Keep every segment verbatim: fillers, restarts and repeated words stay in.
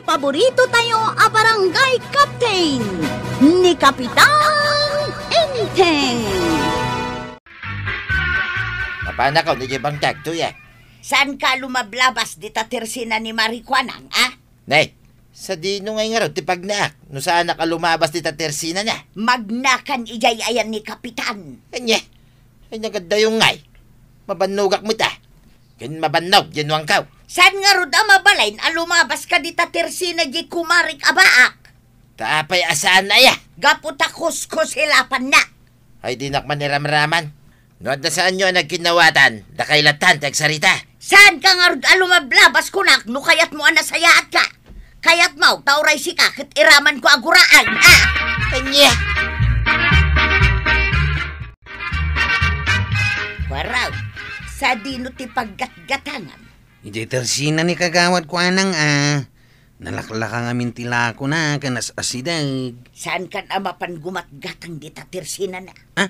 Paborito tayo a barangay captain, ni Kapitan Enteng. Mapanakaw ni Jebang Tagto, ya. Saan ka lumablabas dita tersina ni Mari Kuanang, a? Nay, sadino ngay ngarud ti pagnaak no saanak a lumabas dita tersinana? Magnakan idiay ayan ni Kapitan. Anya? Ay, nagadayo ngay. Mabannogak met a. Ken mabannog, yanuangkaw. Saan ngarud a mabalin a lumabas ka dita tersina di kumarik a baak? Ta apay a saan aya? Gapu ta kuskusilapanna. Ay, dinak man iramraman. No adda saanyo a nagkinnawatan, dakay lattan ti agsarita. Saan ka ngarud a lumablabas kunak no kayatmo a nasayaatka? Kayatmo, ta uray sika ket iramanko a guraan, a? Anya? Waraw, sadino ti paggatgatangan? Idiay tersina ni Kagawad Kuanang a nalaklaka ngamin ti lakona ken as-asideg. Saan kan a mapan gumatgatang dita tersinana? Ha?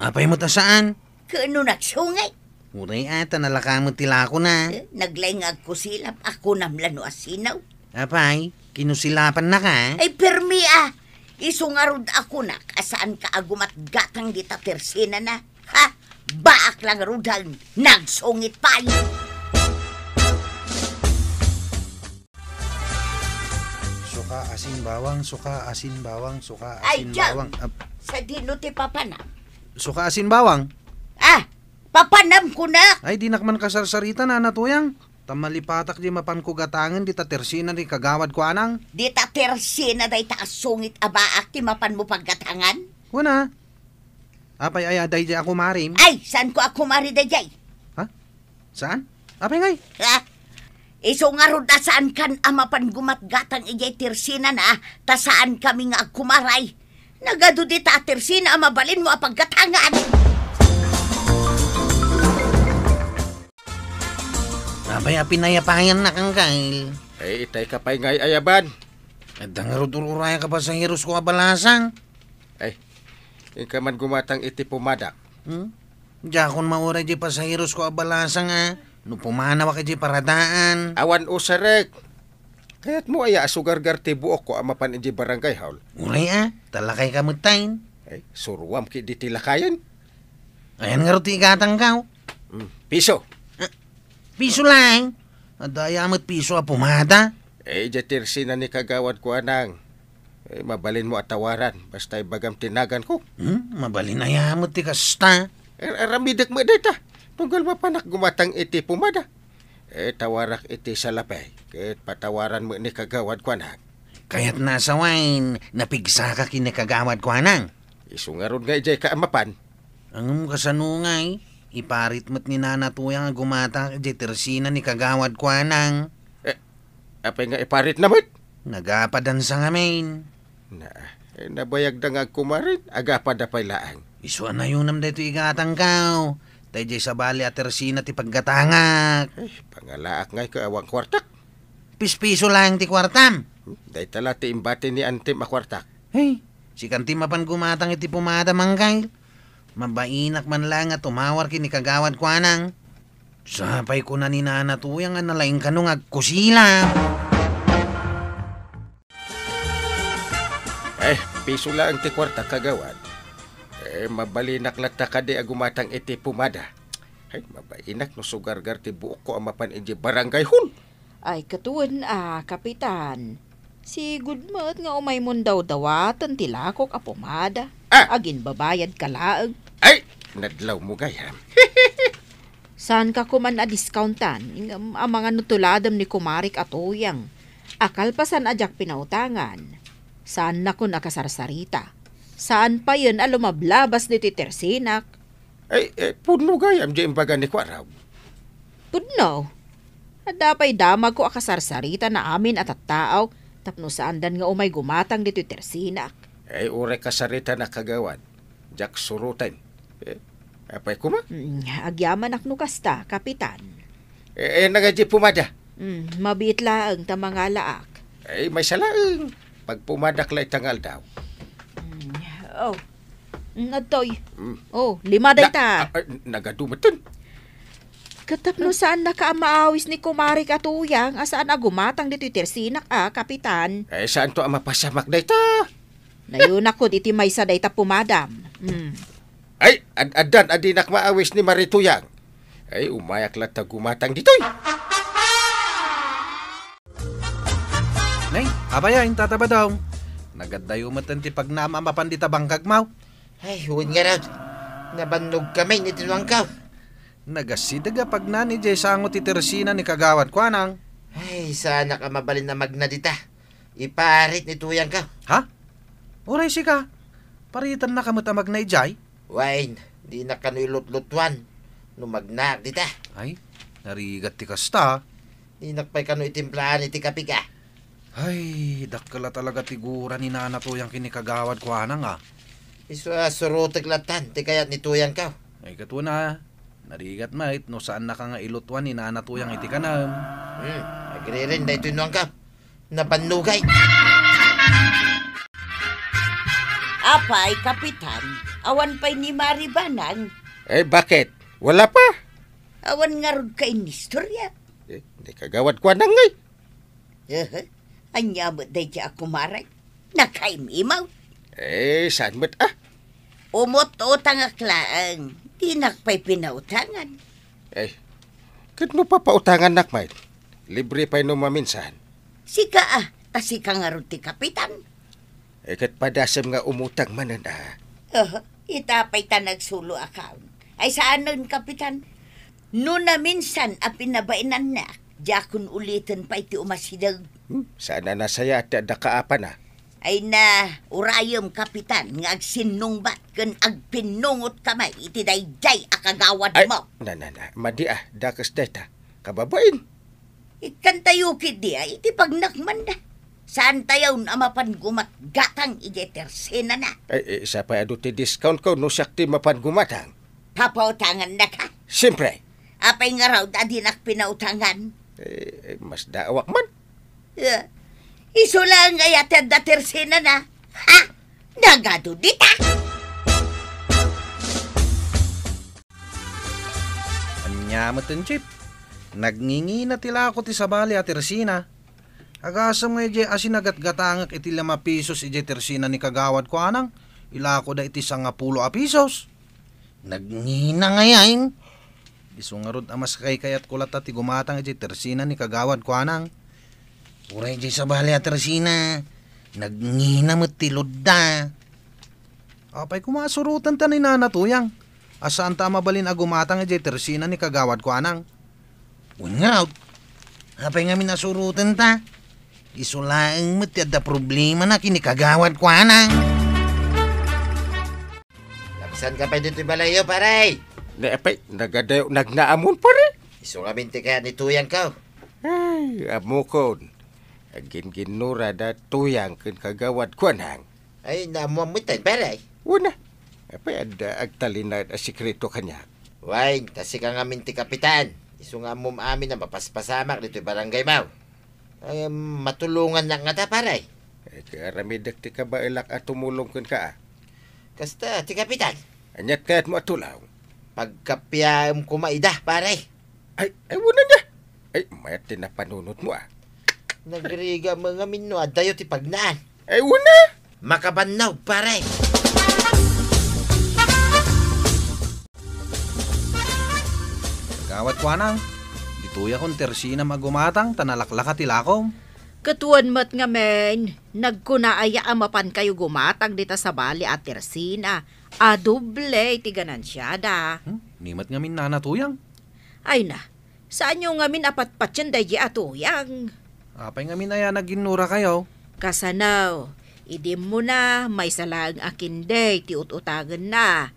Apay met a saan? Ken no nagsungit? Uray a, ta nalaka met ti lakona. Eh, naglaing nga agkusilap, a kunam la no asinaw. Apay, kinusilapannaka? Ay, permi a! Isu ngarud a kunak a saanka a gumatgatang dita tersinana. Ha? Baak la ngaruden, nagsungit pay! Suka, asin, bawang, suka, asin, bawang, suka, Ay, asin, Jam! Bawang. Ap- Sadino ti papanam? Suka, asin, bawang. Ah! Papanam kunak! Ay, dinak man kasarsarita, Nana Tuyang. Ta malipatak di mapanko gatangen dita tersina ni Kagawad Kuanang. Dita tersina dayta a sungit a baak ti mapanmo paggatangan? Wen a. Apay aya daydiay a kumarim? Ay, saanko a kumari daydiay? Ha? Saan? Apay ngay? Ha? Isu ngarud a saankan a mapan gumatgatang idiay tersinana, ta saankami nga agkumaray. Nagadu dita a tersina a mabalinmo a paggatangan. Apay a pinayapayannak, Angkel? Ay, itay ka pay ngay ayaban. Adda ngarud ur-urayek a pasaherosko a balasang. Ay, inka man gumatang iti pumadak. Hmm? Diakon mauray di pasaherosko a balasang a no pumanawak iti paradaan. Awan usarek. Kayatmo aya a sugargar ti buokko a mapan iti barangay hall? Uray a, ta lakayka metten. Ay, suruam ketdi ti lakayen. Ayan ngarud ti igatangko. Hmm, piso. Ah, piso laeng? Adda aya met piso a pumada? Eh, idiay tersina ni Kagawad Kuanang. Eh, mabalinmo a tawaran, basta ibagam ti naganko. Hmm, mabalin aya met ti kasta? Ar-, aramidek met dayta. Tunggal mapanak gumatang iti pumada. Eh, tawarak iti salapay, ket patawaran met ni Kagawad Kuanang. Kayatna a sawen, napigsaka ken ni Kagawad Kuanang. Isu ngarud nga idiayka a mapan. Ngem kasano ngay? Iparit met ni Nana Tuyang a gumatang idiay tersina ni Kagawad Kuanang. Eh, apay nga iparitna met? Nagapadansa ngamin. Na, eh, nabayagda nga agkumarin, agapada pay laeng. Isu a nayonam daytoy igatangko. Ta idiay sabali a tersina ti paggatangak. Eh, pangalaak ngay ket awan kuartak. Pispiso laeng ti kuartam. Hmm, dayta la ti imbati ni Antim a kuartak. Hey, sikan ti mapan gumatang iti pumada, Mangkay. Mabainak man laeng a tumawar ken ni Kagawad Kuanang. Sapay kuna ni Nana Tuyang a nalaing kano nga agkusila. Eh, piso laeng ti kuarta, Kagawad. Eh, mabalinak latta kadi a gumatang iti pumada. Ay, mabainak no sugargar ti buokko a mapan idiay barangay hall. Ay, ket wen a, Kapitan. Sigud met nga umaymon dawdawaten ti lakok a pumada. Ah! Aginbabayadka laeng. Ay, nadlawmo gayam. Saanka koman a discountan, ngem amangan no tuladem ni kumarik a Tuyang a kalpasan a diak pinautangan, saannakon a kasarsarita. Saan payen a lumablabas ditoy tersinak. Ay, eh, pudno gayam diay imbaga ni Kuarab. Pudno. Adda pay damagko a kasarsarita na amin a tattao tapno saandan nga umay gumatang ditoy tersinak. Ay, uray kasarita na, Kagawad. Diak suroten. Eh, apay koma? Mm, agyamanak no kasta, Kapitan. Eh, eh, nagadi pumada? Mm, mabiit laeng ta mangalaak. Ay, maysa laeng. Pagpumadak la ita nga aldaw. Mm, oh. Mm, adtoy. Mm. Oh, lima dayta. Na-, ah, ah, nagadu metten. Ket tapno saannaka a maawis ni kumarek a Tuyang a saan a gumatang ditoy tersinak a, Kapitan. Eh, saanto a mapasamak dayta? Nayunak kod iti maysa dayta pumadam. Hmm. Ay, ad-, addan a dinak maawis ni Mari Tuyang. Ay, umayak latta gumatang ditoy. Nay, apay a, inta ta ba daw? Nagaddayo met ti pagnaam a mapan dita bangkagmo. Ay, wen ngarud. Nabannogkami iti nuangko. Nagasideg a pagnan idiay sango ti tersina ni Kagawad Kuanang. Ay, saanak a mabalin a magna dita. Iparit ni Tuyangko. Ha? Uray sika? Paritennaka met a magna idiay? Wen, dinak kano ilutlutuan no magnaak dita. Ay, narigat ti kasta. Dinak pay kano itimplaen iti kapika. Ay, dakkel a talaga ti gura ni Nana Tuyang ken ni Kagawad Kuanang a. Isu a surotek lattan ti kayat ni Tuyangko. Ay, ket wen a, narigat met no saannaka nga ilutuan ni Nana Tuyang iti kanem. Hmm, agriren daytoy nuangko. Nabannogay. Apay, Kapitan, awan pay ni Mari Banang? Eh, bakit? Wala pa? Awan ngarud ka inistorya? Eh, ni Kagawad Kuanang ngay. Ehe, ania met daydi a kumarek? Nakaim-imaw? Eh, saan met a? Umut-utangak laeng. Dinak pay pinautangan. Eh, ket no papautangannak met, libre pay no maminsan. Sika a, ta sika ngarud ti kapitan. Eh, ket padasem nga umutang manen a. Ehe, ita pay ta nagsulo account. Ay saanen, Kapitan. No naminsan a pinabainannak, diakon uliten pay ti umasideg. Hmm, saan a nasayaat ti adda kaapana. Ay na, urayem, Kapitan, nga agsinnungbat ken agpinnungotka met iti daydiay a kagawadmo. Ay, na, na, na, madi a, dakes dayta. Kababain. Ikkantayo ketdi a iti pagnakmanna. Saantayon a mapan gumatgatang idiay tersenana. Ay, eh, sapay adu ti discount ko no siak ti mapan gumatang. Papautangannaka? Siempre. Apay ngarud a dinak pinautangan? Eh, eh, masdaawak man. Eh, isu laeng aya ti adda tersenana. Ha? Nagadu dita? Ania met, Chief? Nagngingina ti lako ti sabali a tersina. Agasem nga idiay a sinagatgatangek iti lima pesos idiay tersina ni Kagawad Kuanang, ilakoda iti sangapulo a pesos. Nagngina ngay, ay? Isu ngarud a mas kaykayatko latta ti gumatang idiay tersina ni Kagawad Kuanang. Uray idiay sabali a tersina, nagngina met ti loadda. Apay koma a surotenta ni Nana Tuyang a saanta a mabalin a gumatang idiay tersina ni Kagawad Kuanang? Wen ngarud, apay ngamin a surotenta? Isu laeng met ti adda problemana ken ni Kagawad Kuanang. Labsanka pay ditoy balayyo, pare. Ne, apay, nagadayo, nagnaamon, pare? Isu ngamin ti kayat ni Tuyangko. Ay, ammokon. Agginginnura da Tuyang ken Kagawad Kuanang. Ay, naammoam metten, pare. Wen a. Apay adda agtalinaed a sekreto kaniak? Wen, ta sika ngamin ti kapitan. Isu nga ammom amin a mapaspasamak ditoy barangaymo. Ay, matulongannak ngata, pare? Eh, ti aramidek ti kabaelak a tumulong kenka, a. Kasta, ti kapitan. Aniat kayatmo a tulong? Pagkapiaem koma ida, pare. Ay, ay, wen a. Ay, mayat ti napanunotmo, a. Nagrigat met ngamin no addayo ti pagnaan. Ay, wen a. Makabannog, pare. Kagawad Kuanang, ditoyakon tersinam a gumatang ta nalaklaka ti lakom. Ket wen met ngamin, nagkuna aya a mapankayo gumatang dita sabali a tersina a doble ti ganansiada? Hmm? Ni met ngamin, Nana Tuyang? Ay na, saanyo ngamin a patpatien daydi a Tuyang? Apay ngamin aya naginnurakayo? Kasano, idi immuna, maysa laeng a kindi ti ut-utangenna.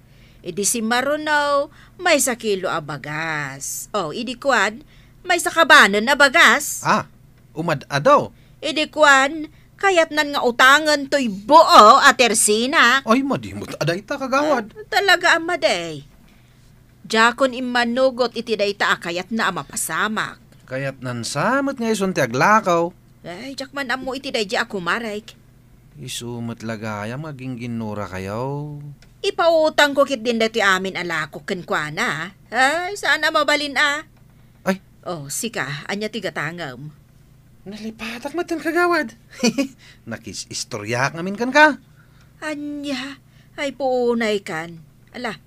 Idi simmaruno, maysa kilo a bagas. O, idi kuan, maysa kabanen a bagas. Ah, umad-ado. Idi kuan, kayatnan nga utangen toy buo a tersina. Ay, madi met a dayta, kagawad. Ah, talaga a madi. Diakon immanugot iti dayta a kayatna a mapasamak. Kayatnan sa met nga isun ti aglakaw. Ay, diak man ammo iti daydi a kumarek. Isu met la gayam nga gingginnurakayo. Ipautangko ketdin daytoy amin a lakok kenkuana. Ay, saan a mabalin a. O, sika, ania ti gatangem? Nalipatak met, kagawad. Nakis-istoriaak ngamin kenka. Ania? Ay, puunaykan. Ala,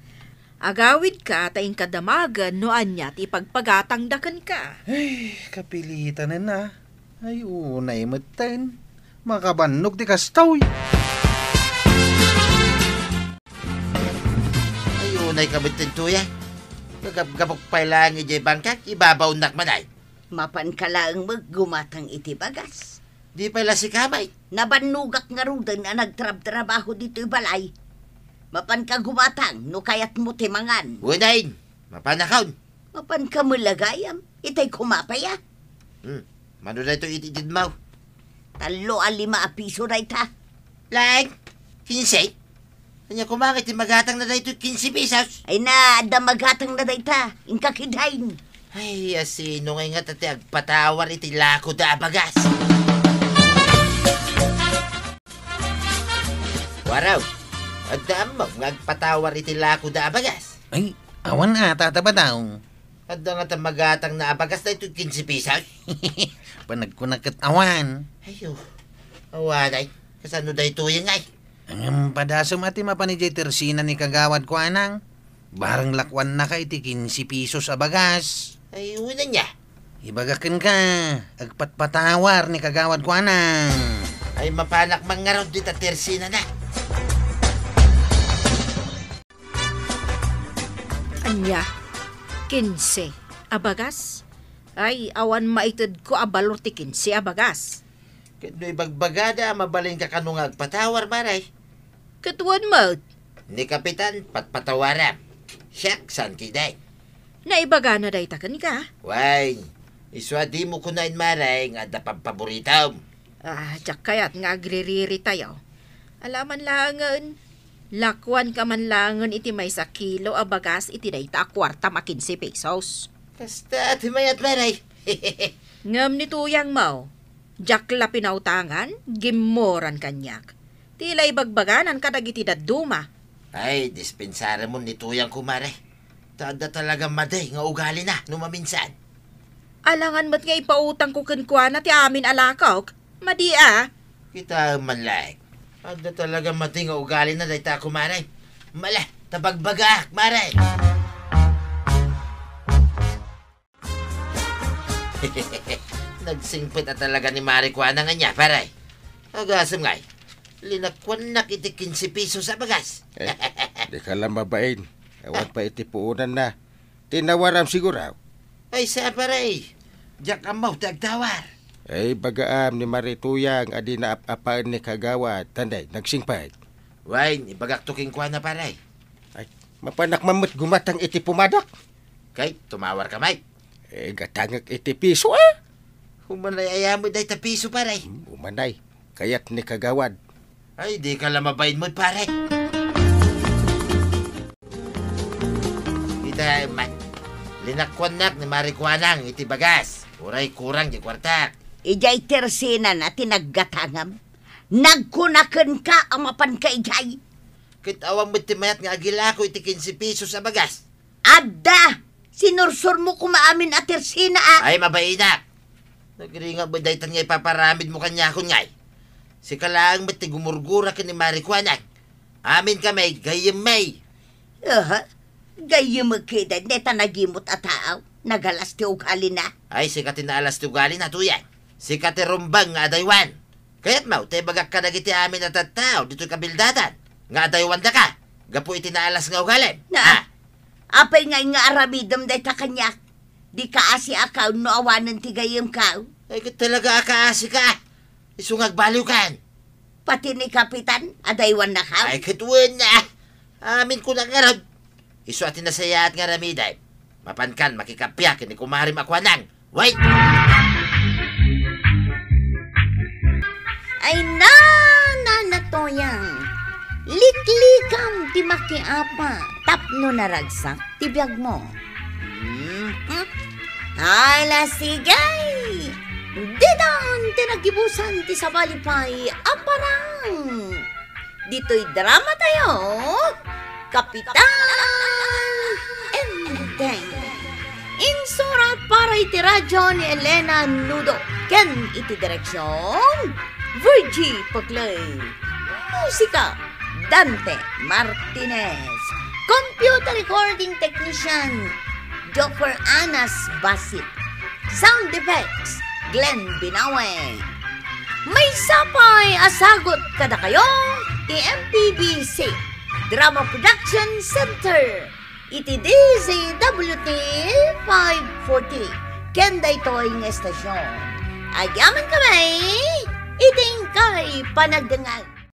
agawidka ta inka damagen no ania ti ipagpagatangda kenka. Ay, kapilitanen a. Ay, unay metten. Makabannog ti kastoy. Ay, unay ka met, Tuya. Gagapgapok pay laeng idiay bangkak, ibabaonnak man ay. Mapanka laeng met gumatang iti bagas. Di pay la sika met. Nabannogak ngaruden a nagtrabtrabaho ditoy balay. Mapanka gumatang no kayatmo ti mangan. Unayen, mapanakon. Mapanka met la gayam, itay koma pay a. Hmm, mano daytoy ititidmo? Tallo a lima a piso dayta. Laeng, kinse? Ania koma nga iti magatangna daytoy kinse pesos? Ay na, adda magatangna dayta. Inka ketdin. Ay, asino ngay ngata ti agpatawar iti lakoda a bagas? Waraw, adda ammom nga agpatawar iti lakoda a bagas? Ay, awan a, Tata Badaw. Adda ngata magatangna a bagas daytoy kinse pesos? Panagkuna ket awan. Ayo, awanay. Kasano daytoy ngay? Ngem padasem a ti mapan idiay tersina ni Kagawad Kuanang. Bareng lakuannaka iti kinse pesos a bagas. Ay, unayen. Ibagak kenka, agpatpatawar ni Kagawad Kuanang. Ay, mapanak man ngarud dita tersinana. Ania? Kinse a bagas? Ay, awan maitedko a balor ti kinse a bagas. Ket no ibagbagada a mabalinka kano nga agpatawar, Mare? Ket wen met. Ni Kapitan, patpatawaram. Siak, saan ketdin. Naibagana dayta kenka? Wen, isu a dimo kunaen, Mare, nga adda pabpaboritom. Ah, diak kayat nga agririritayo. Ala man laengen, lakuanka man laengen iti maysa kilo a bagas iti dayta a kuartam a kinse pesos. Kasta ti mayat, Mare. Ngem ni tuyangmo, diak la pinautangan, gimmoran kaniak. Ti la ibagbaganan kadagiti dadduma. Ay, dispensaramon ni tuyangko, Mare. Ta adda talaga madi nga ugalina no maminsan. Alangan met nga ipautangko kenkuana ti amin a lakok. Madi a. Kitaem man laeng. Adda talaga madi nga ugalina dayta, kumare. Mala, ta bagbagaak, mare. Nagsingpet a talaga ni Mare Kuana nga ania, pare. Agasem ngay, linakuannak iti kinse pesos a bagas. Eh, dika la mabain. Awan pay iti puonanna. Tinawaram siguro. Ay, sa, pare. Diak ammo ti agtawar. Ay, bagaam ni Mare Tuyang a di naap-apaen ni Kagawad. Tanday, nagsingpet. Wen, ibagakto kenkuana, pare. Ay, mapanak man met gumatang iti pumadak. Kay, tumawarka met. Eh, gatangek iti piso, ah. Umanay aya met dayta piso, pare. Hmm, umanay. Kayat ni Kagawad. Ay, dika la mabain met, pare. Ita, ma-, linakuannak ni Mare Kuanang iti bagas. Uray kurang ti kuartak. Idiay tersinana ti naggatangam. Nagkuna kenka a mapanka idiay. Ket awan met ti mayat nga agilako iti kinse pesos a bagas. Adda! Sinursurmo koma amin a tersina, a. Ay, mabainak! Nagringat met daytan nga ipaparamidmo kaniakon ngay. Sika laeng met ti gumurgura ken ni Mare Kuanang. Amin kami, gayyem mi. Aha, gayyem kadi, dayta nagimot a tao. Nagalas ti ugalina. Ay, sika ti naalas ti ugalina, tuyan. Sika ti rumbeng nga adaywan. Kayatmo, ta ibagak kadagiti amin a tattao ditoy kabildatan nga adaywandaka gapu iti naalas nga ugalim. Na, ah, apay ngay nga aramidem dayta kaniak? Di kaasiakaw no awanen ti gayyemkaw? Ay, ket talaga a kaasika. Isu nga agbaliwkan. Pati ni Kapitan, adaywannakaw? Ay, ket wen, ah. Amin kunak ngarud. Isu a ti nasayaat nga aramidem. Mapankan makikappia ken ni kumarem a Kuanang. Wait! Ay na, Nana Toyang, liklikam ti makiapa tapno naragsak ti biagmo. Hmm? Ala, sige! Ditan ti nagibusan ti sabali pay a parang. Ditoy drama tayo, Kapitan Enteng. Insurat para iti radio ni Elena Nudo ken iti direksion, Virgie Paclay. Musika, Dante Martinez. Computer recording technician, Joker Anas Basit. Sound effects, Glenn Binawe. Maysa pay a sagut kadakayo ti M P B C Drama Production Center iti D Z W T five forty ken daytoy nga estasion. Agyamankami iti inkay panagdengngeg.